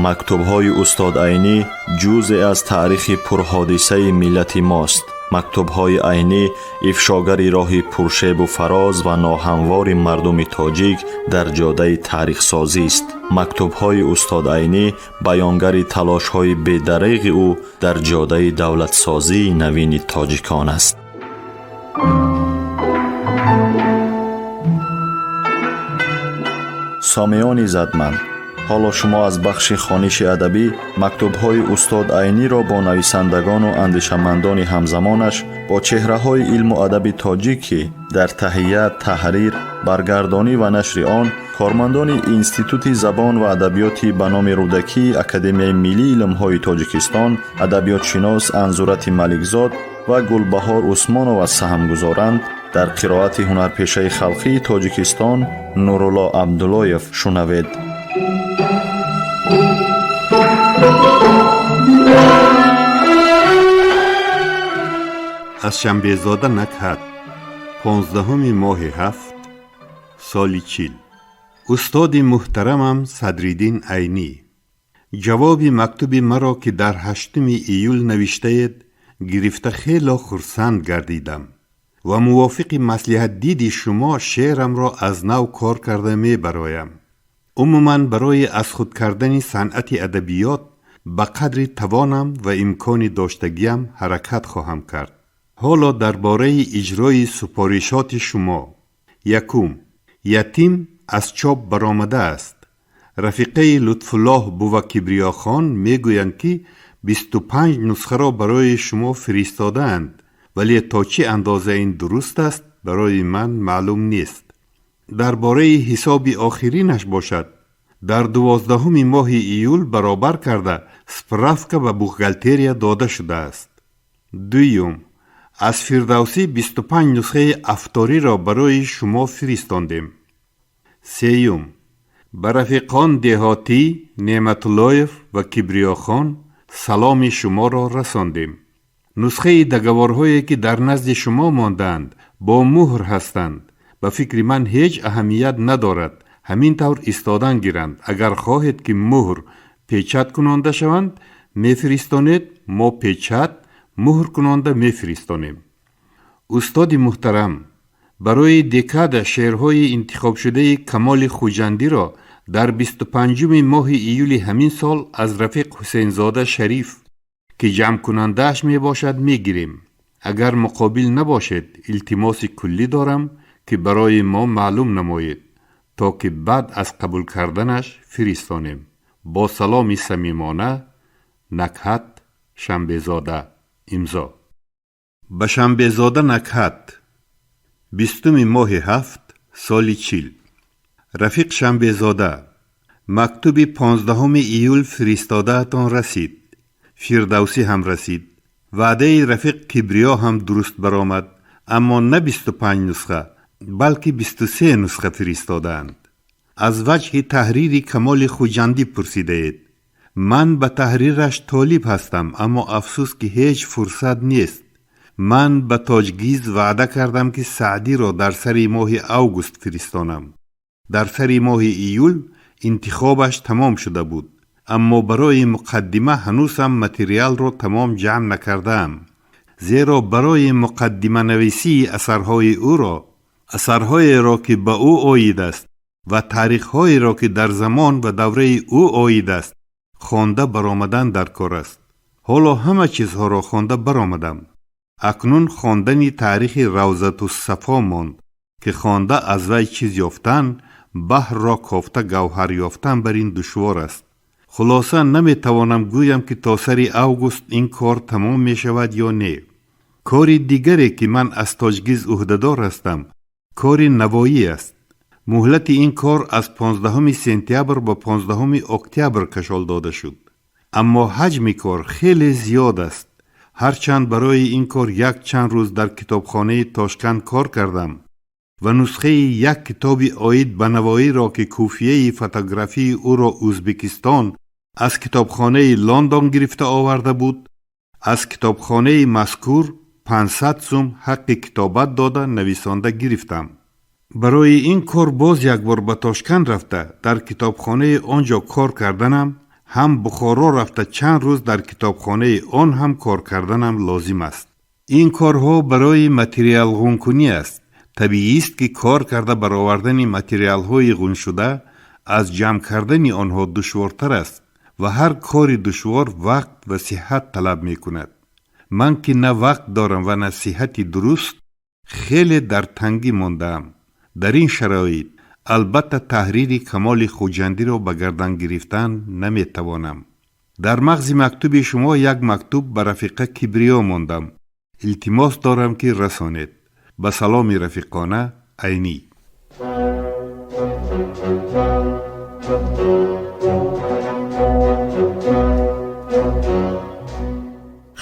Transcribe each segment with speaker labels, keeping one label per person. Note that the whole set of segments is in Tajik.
Speaker 1: Мактубҳои устод Айнӣ ҷузъе аз таърихи пурҳодисаи миллати мост. Мактубҳои Айнӣ ифшогари роҳи пуршебу фароз ва ноҳамвори мардуми тоҷик дар ҷодаи таърихсозист. Мактубҳои устод Айнӣ баёнгари талошҳои бедареғи ӯ дар ҷодаи давлатсозии навини тоҷикон аст. Сомиёни задманд, ҳоло шумо аз бахши хониши адабӣ мактубҳои устод Айниро бо нависандагону андешамандони ҳамзамонаш, бо чеҳраҳои илму адаби тоҷик, ки дар таҳия, таҳрир, баргардонӣ ва нашри он кормандони Институти забон ва адабиёти ба номи Рӯдакии Академияи миллии илмҳои Тоҷикистон, адабиётшинос Анзурати Маликзод ва Гулбаҳор Усмонова саҳм гузоранд, дар қироати ҳунарпешаи халқии Тоҷикистон Нурулло Абдуллоев шунавед.
Speaker 2: Аз Шанбезода Накҳат, 15-уми моҳи ҳафт, соли 40. Устоди муҳтарамам Садриддин Айнӣ, ҷавоби мактуби маро, ки дар 8-уми июл навиштаед, гирифта хело хурсанд гардидам ва мувофиқи маслиҳатдиди шумо шеърамро аз нав кор карда мебароям. Умуман, барои аз худ кардани санъати адабиёт ба қадри тавонам ва имкони доштагиам ҳаракат хоҳам кард. Ҳоло дар бораи иҷрои супоришоти шумо. Якум, Ятим аз чоп баромадааст. Рафиқаи Лутфуллоҳ бува Кибриёхон мегӯянд, ки 25 нусхаро барои шумо фиристодаанд, вале то чӣ андоза ин дуруст аст, барои ман маълум нест. Дар бораи ҳисоби охиринаш бошад, дар 12-уми моҳи июл баробар карда справка ба бухгалтерия дода шудааст. Дуюм, аз Фирдавсӣ 25 нусхаи афториро барои шумо фиристондем. Сеюм, ба рафиқон Деҳотӣ, Неъматуллоев ва Кибриёхон саломи шуморо расондем. Нусхаи договорҳое, ки дар назди шумо мондаанд, бо муҳр ҳастанд. Ба фикри ман, ҳеҷ аҳамият надорад, ҳамин тавр истодан гиранд. Агар хоҳед, ки муҳр печат кунонда шаванд, мефиристонед, мо печат муҳр кунонда мефиристонем. Устоди муҳтарам, барои декада шеърҳои интихобшудаи Камоли Хуҷандиро дар 25-уми моҳи июли ҳамин сол аз рафиқ Ҳусейнзода Шариф, ки ҷамъкунандааш мебошад, мегирем. Агар муқобил набошед, илтимоси куллӣ дорам, ки барои мо маълум намоед, то ки баъд аз қабул карданаш фиристонем. Бо саломи самимона, Накҳат Шанбезода. Имзо. Ба Шанбезода Накҳат, 20-уми моҳи ҳафт, соли 40. Рафиқ Шанбезода, мактуби 15-уми июл фиристодаатон расид. Фирдавсӣ ҳам расид. Ваъдаи рафиқ Кибриё ҳам дуруст баромад, аммо на 25 нусха, балки 23 нусха фиристодаанд. Аз ваҷҳи таҳрири Камоли Хуҷандӣ пурсидаед. Ман ба таҳрираш толиб ҳастам, аммо афсӯс, ки ҳеҷ фурсат нест. Ман ба Тоҷгиз ваъда кардам, ки Саъдиро дар сари моҳи август фиристонам. Дар сари моҳи июл интихобаш тамом шуда буд, аммо барои муқаддима ҳанӯзам материалро тамом ҷамъ накардаам, зеро барои муқаддиманависии асарҳои ӯро, асарҳоеро, ки ба ӯ оид аст, ва таърихҳоеро, ки дар замон ва давраи ӯ оид аст, хонда баромадан дар кор аст. Ҳоло ҳама чизҳоро хонда баромадам. Акнун хондани таърихи Равзатуссафо монд, ки хонда аз вай чиз ёфтан баҳрро кофта гавҳар ёфтан бар ин душвор аст. Хулоса, наметавонам гӯям, ки то сари август ин кор тамом мешавад ё не. Кори дигаре, ки ман аз Тоҷгиз ӯҳдадор ҳастам, кори Навоӣ аст. Муҳлати ин кор аз 15 сентябр ба 15 октябр кашол дода шуд, аммо ҳаҷми кор хеле зиёд аст. Ҳарчанд барои ин кор як чанд рӯз дар китобхонаи Тошканд кор кардам ва нусхаи як китоби оид ба Навоиро, ки куфияи фотографии ӯро Ӯзбекистон аз китобхонаи Лондон гирифта оварда буд, аз китобхонаи мазкур 500 сум ҳаққи китобат дода нависонда гирифтам. Барои ин кор боз як бор ба Тошканд рафта, дар китобхонаи он ҷо кор карданам. Ҳам Бухоро рафта чанд рӯз дар китобхонаи он ҳам кор карданам лозим аст. Ин корҳо барои материалғункунӣ аст. Табиист, ки кор карда баровардани материалҳои ғуншуда аз ҷамъ кардани онҳо душвортар аст ва ҳар кори душвор вақт ва сиҳат талаб мекунад. Ман ки на вақт дорам ва на сиҳати дуруст, хеле дар тангӣ мондаам. Дар ин шароит албатта таҳрири Камоли Хуҷандиро ба гардан гирифтан наметавонам. Дар мағзи мактуби шумо як мактуб ба рафиқа Кибриё мондам. Илтимос дорам, ки расонед. Ба саломи рафиқона, Айнӣ.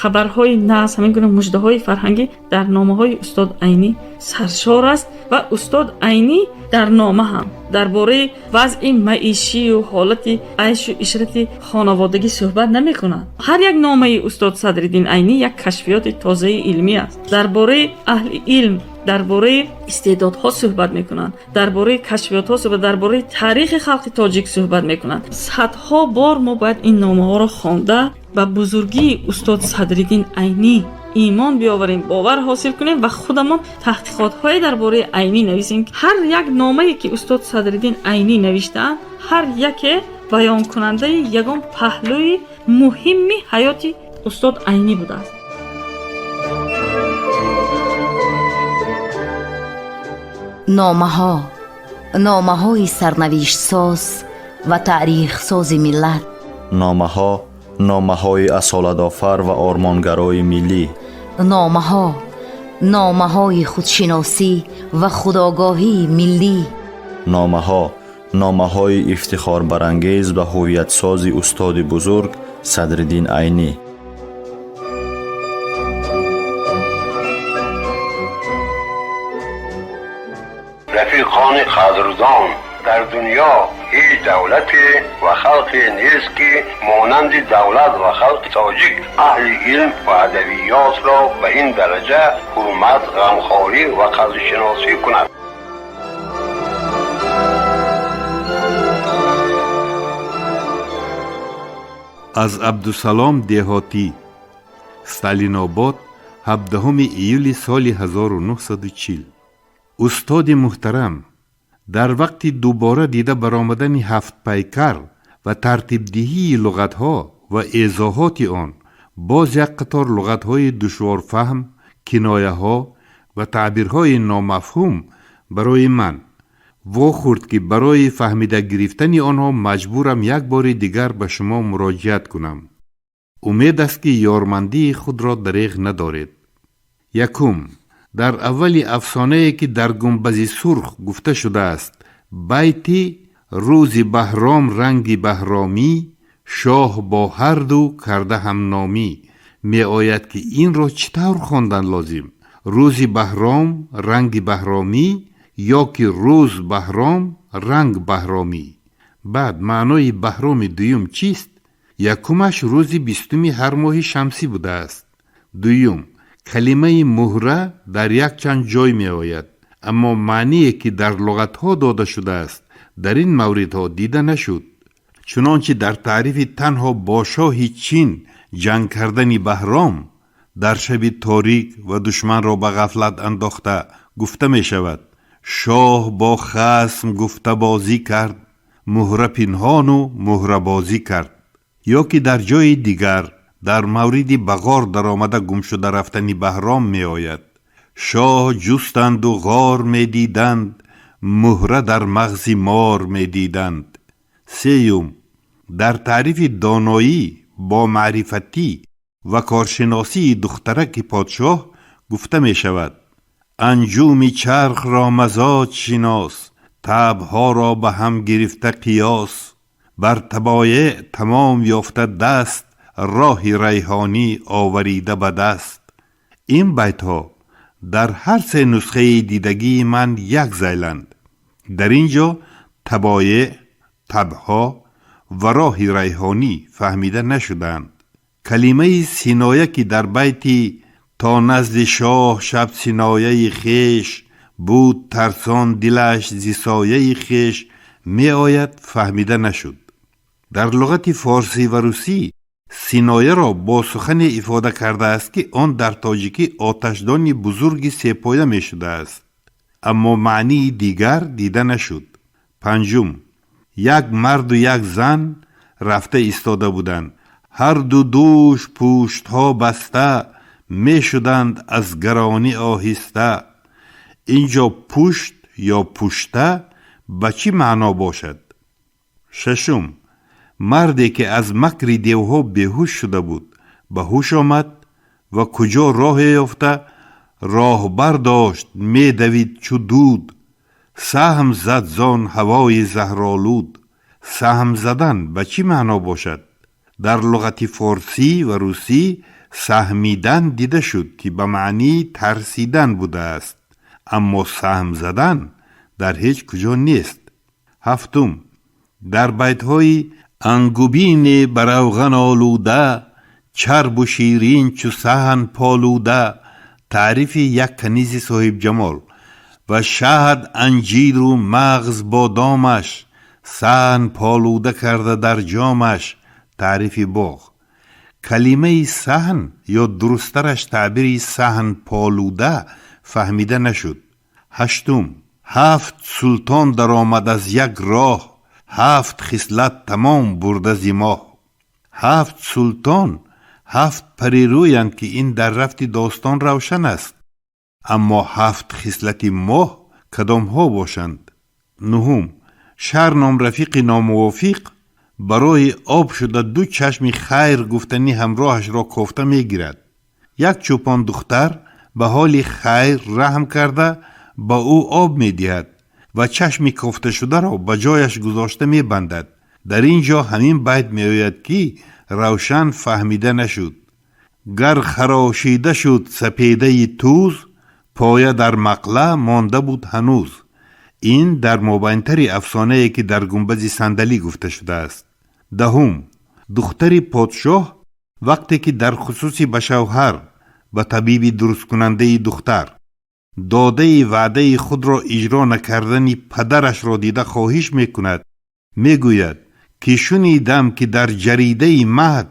Speaker 3: Хабарҳои нағз, ҳамин гуна муждаҳои фарҳангӣ дар номаҳои устод Айнӣ саршор аст. Ва устод Айнӣ дар нома ҳам дар бораи вазъи маишию ҳолати айшу ишрати хонаводагӣ суҳбат намекунад. Ҳар як номаи устод Садриддин Айнӣ як кашфиёти тозаи илмӣ аст. Дар бораи аҳли илм, дар бораи истеъдодҳо суҳбат мекунанд, дар бораи кашфиётҳо суҳбат, дар бораи таърихи халқи тоҷик суҳбат мекунанд. Садҳо бор мо бояд ин номаҳоро хонда, ба бузургии устод Садриддин Айнӣ имон биёварем, бовар ҳосил кунем ва худамон таҳқиқотҳое дар бораи Айнӣ нависем. Ҳар як номае, ки устод Садриддин Айнӣ навиштаанд, ҳар яке баёнкунандаи ягон паҳлӯи муҳимми ҳаёти устод Айнӣ будааст.
Speaker 4: Номаҳо, номаҳои сарнавиштсоз ва таърихсози миллат.
Speaker 1: Номаҳо, номаҳои асолатофар ва ормонгарои миллӣ.
Speaker 4: Номаҳо, номаҳои худшиносӣ ва худогоҳии миллӣ.
Speaker 1: Номаҳо, номаҳои ифтихорбарангез ва ҳуввиятсози устоди бузург Садриддин Айнӣ.
Speaker 5: Рафиқони қадрдон, дар дунё ҳеҷ давлате ва халқе нест, ки монанди давлат ва халқи тоҷик аҳли илм ва адабиётро ба ин дараҷа ҳурмат, ғамхорӣ ва қадршиносӣ кунад.
Speaker 2: Аз Абдусалом Деҳотӣ, Сталинобод, 17 июли соли 1940. Устоди муҳтарам, дар вақти дубора дида баромадани ҳафтпайкар ва тартибдиҳии луғатҳо ва эзоҳоти он, боз як қатор луғатҳои душворфаҳм, кинояҳо ва таъбирҳои номафҳум барои ман вохӯрд, ки барои фаҳмида гирифтани онҳо маҷбурам як бори дигар ба шумо муроҷиат кунам. Умед аст, ки ёрмандии худро дареғ надоред. Якум, дар аввали афсонае, ки дар Гумбази сурх гуфта шудааст, байти «Рӯзи Баҳром ранги баҳромӣ, шоҳ бо ҳарду карда ҳамномӣ» меояд, ки инро чӣ тавр хондан лозим? Рӯзи Баҳром ранги баҳромӣ ё ки рӯз Баҳром ранг баҳромӣ? Баъд, маънои Баҳроми дуюм чист? Якумаш рӯзи 20-уми ҳар моҳи шамсӣ будааст. Дуюм, калимаи муҳра дар якчанд ҷой меояд, аммо маъние, ки дар луғатҳо дода шудааст, дар ин мавридҳо дида нашуд. Чунончи дар таърифи танҳо бо шоҳи Чин ҷанг кардани Баҳром дар шаби торик ва душманро ба ғафлат андохта гуфта мешавад: «Шоҳ бо хасм гуфтабозӣ кард, муҳра пинҳону муҳрабозӣ кард», ё ки дар ҷои дигар дар мавриди ба ғор даромада гумшуда рафтани Баҳром меояд: «Шоҳ ҷустанду ғор медиданд, муҳра дар мағзи мор медиданд». Сеюм, дар таърифи доноӣ бо маърифатӣ ва коршиносии духтараки подшоҳ гуфта мешавад: «Анҷуми чархро мазоҷ шинос, табъҳоро ба ҳам гирифта қиёс, бар табоеъ тамом ёфта даст, роҳи райҳонӣ оварида ба даст». Ин байтҳо дар ҳар се нусхаи дидагии ман як зайланд. Дар ин ҷо табоеъ, табъҳо ва роҳи райҳонӣ фаҳмида нашудаанд. Калимаи синоя, ки дар байти «То назди шоҳ шаб синояи хеш буд, тарсон дилаш зи сояи хеш» меояд, фаҳмида нашуд. Дар луғати форсӣ ва русӣ синояро бо сухане ифода кардааст, ки он дар тоҷикӣ оташдони бузурги сепоя мешудааст, аммо маънии дигар дида нашуд. Панҷум, як марду як зан рафта истода буданд, ҳарду дӯш пуштҳо баста мешуданд аз гаронӣ оҳиста. Ин ҷо пушт ё пушта ба чӣ маъно бошад? Шашум, марде ки аз макри девҳо беҳуш шуда буд, ба ҳуш омад ва куҷо роҳе ёфта роҳбар дошт, медавид чу дуд, саҳм зад зон ҳавои заҳролуд. Саҳм задан ба чӣ маъно бошад? Дар луғати форсӣ ва русӣ саҳмидан дида шуд, ки ба маънии тарсидан будааст, аммо саҳм задан дар ҳеҷ куҷо нест. Ҳафтум, дар байтҳои ангубине ба равған олуда, чарбу ширин чу саҳн полуда, таърифи як канизи соҳибҷамол ва шаҳд анҷиру мағз бодомаш саҳн полуда карда дар ҷомаш, таърифи боғ. Калимаи саҳн ё дурусттараш таъбири саҳн полуда фаҳмида нашуд. Ҳаштум, ҳафт султон даромад аз як роҳ, ҳафт хислат тамом бурда зи моҳ. Ҳафт султон ҳафт парирӯянд, ки ин дар рафти достон равшан аст, аммо ҳафт хислати моҳ кадомҳо бошанд? Нуҳум, шарном рафиқи номувофиқ барои об шуда ду чашми хайр гуфтанӣ ҳамроҳашро кофта мегирад. Як чӯпон духтар ба ҳоли хайр раҳм карда ба ӯ об медиҳад ва чашми кофташударо ба ҷояш гузошта мебандад. Дар ин ҷо ҳамин байт меояд, ки равшан фаҳмида нашуд: гар харошида шуд сапедаи тӯз, поя дар мақла монда буд ҳанӯз. Ин дар мобайнтари афсонае, ки дар гумбази сандалӣ гуфта шудааст. Даҳум, духтари подшоҳ вақте ки дар хусуси ба шавҳар ба табиби дурусткунандаи духтар додаи ваъдаи худро иҷро накардани падарашро дида хоҳиш мекунад, мегӯяд, ки шунидам, ки дар ҷаридаи маҳд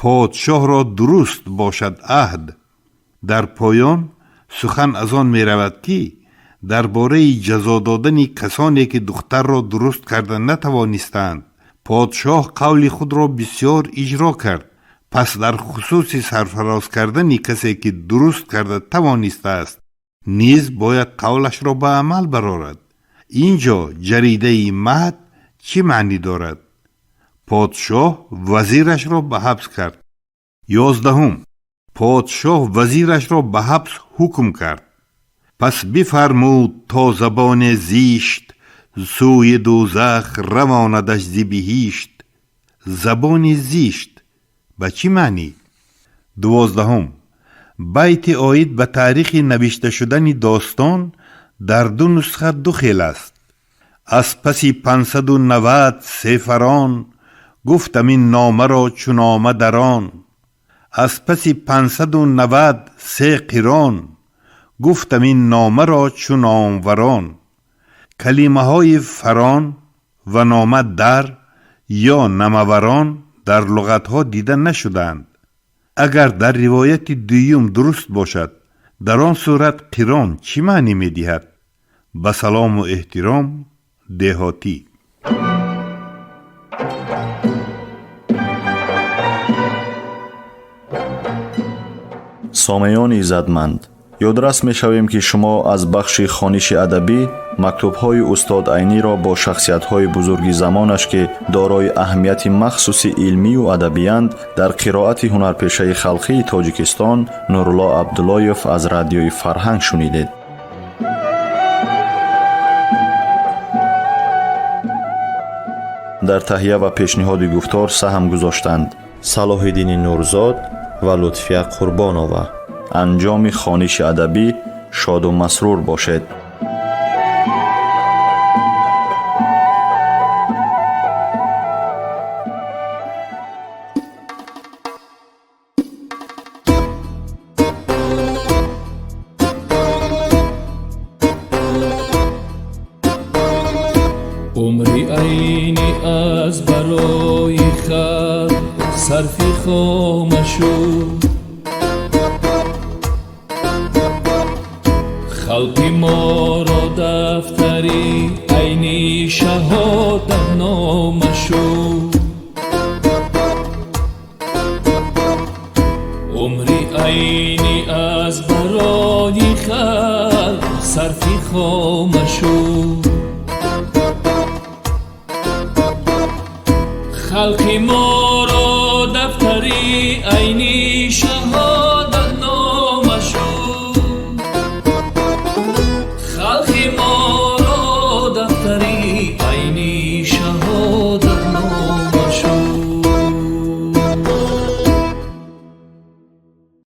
Speaker 2: подшоҳро дуруст бошад аҳд. Дар поён сухан аз он меравад, ки дар бораи ҷазо додани касоне, ки духтарро дуруст карда натавонистаанд, подшоҳ қавли худро бисёр иҷро кард, пас дар хусуси сарфароз кардани касе, ки дуруст карда тавонистааст, низ бояд қавлашро ба амал барорад. Ин ҷо ҷаридаи маҳд чӣ маънӣ дорад? Подшоҳ вазирашро ба ҳабс кард. 11-ум, подшоҳ вазирашро ба ҳабс ҳукм кард. Пас бифармуд то забоне зишт сӯи дӯзах равонадаш зи биҳишт. Забони зишт ба чӣ маънӣ? 12-ум, байти оид ба таърихи навишта шудани достон дар ду нусха ду хел аст. Аз паси 590 сефарон гуфтам ин номаро чу нома дарон. Аз паси 593 қирон гуфтам ин номаро чу номварон. Калимаҳои фарон ва нома дар ё намаварон дар луғатҳо дида нашудаанд. Агар дар ривояти дуюм дуруст бошад, дар он сурат қирон чӣ маънӣ медиҳад? Ба салому эҳтиром, Деҳотӣ.
Speaker 1: Сомеёни иззатманд, ёдрас мешавем, ки шумо аз бахши хониши адабӣ мактубҳои устод Айниро бо шахсиятҳои бузурги замонаш, ки дорои аҳамияти махсуси илмию адабиянд, дар қироати ҳунарпешаи халқии Тоҷикистон Нурулло Абдуллоев аз Радиои Фарҳанг шунидед. Дар таҳия ва пешниҳоди гуфтор саҳм гузоштанд Салоҳиддини Нурзод ва Лутфия Қурбонова. Анҷоми хониши адабӣ шоду масрур бошед.
Speaker 6: Умри Айнӣ аз барои халқ сарфи хома шуд. Халқи моро дафтари Айнӣ шаҳодатнома шуд. Умри Айнӣ аз барои халқ сарфи хома шуд. Халқи моро дафтари Айнӣ